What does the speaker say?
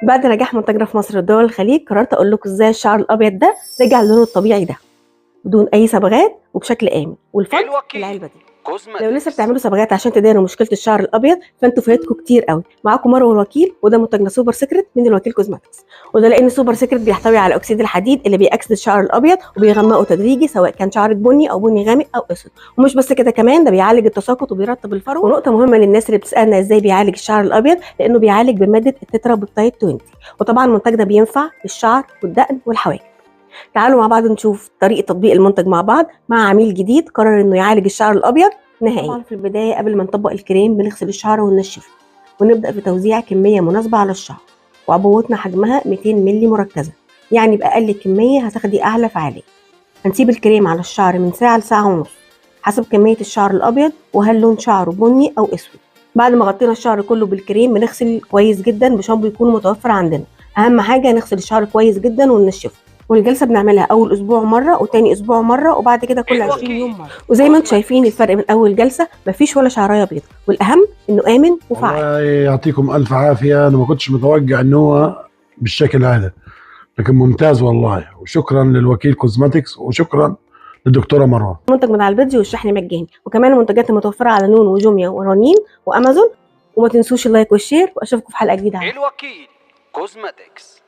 بعد نجاح منتجنا في مصر ودول الخليج قررت اقول لكم ازاي الشعر الابيض ده رجع لونه الطبيعي ده بدون اي صبغات وبشكل امن، والفضل في العلبة دي. لو لسه بتعملوا صبغات عشان تداروا مشكلة الشعر الابيض فانتوا فايتكم كتير قوي. معاكم مروه الوكيل، وده منتجنا Super Secret من الوكيل Cosmetics، وده لان Super Secret بيحتوي على اكسيد الحديد اللي بيأكسد الشعر الابيض وبيغمقه تدريجي سواء كان شعرك بني او بني غامق او اسود. ومش بس كده، كمان ده بيعالج التساقط وبيرطب الفروه. ونقطة مهمة للناس اللي بتسالنا ازاي بيعالج الشعر الابيض، لانه بيعالج بمادة ال tetrapeptide 20. وطبعا المنتج ده بينفع للشعر والدقن والحواجب. تعالوا مع بعض نشوف طريقه تطبيق المنتج مع بعض مع عميل جديد قرر انه يعالج الشعر الابيض نهائي. طبعا في البداية قبل ما نطبق الكريم بنغسل الشعر وننشفه، ونبدا في توزيع كمية مناسبة على الشعر. وعبوتنا حجمها 200 ملي مركزه، يعني باقل كمية هتاخدي اعلى فعالية. هنسيب الكريم على الشعر من ساعة لساعة ونص حسب كمية الشعر الابيض وهل لون شعره بني او اسود. بعد ما غطينا الشعر كله بالكريم بنغسل كويس جدا بشامبو يكون متوفر عندنا. اهم حاجة نغسل الشعر كويس جدا وننشفه. والجلسه بنعملها اول اسبوع مرة وتاني اسبوع مرة وبعد كده كل 20 يوم مرة. وزي ما انتم شايفين الفرق من اول جلسه مفيش ولا شعرايه بيضاء، والاهم انه امن وفعال. والله يعطيكم الف عافية، انا ما كنتش متوقع انه هو بالشكل هذا، لكن ممتاز والله. وشكرا للوكيل Cosmetics وشكرا للدكتوره مروه. منتج من على الفيديو والشحن مجاني، وكمان المنتجات المتوفرة على نون وجوميا ورنين وامازون. وما تنسوش ال like وال share، واشوفكم في حلقة جديدة. الوكيل Cosmetics.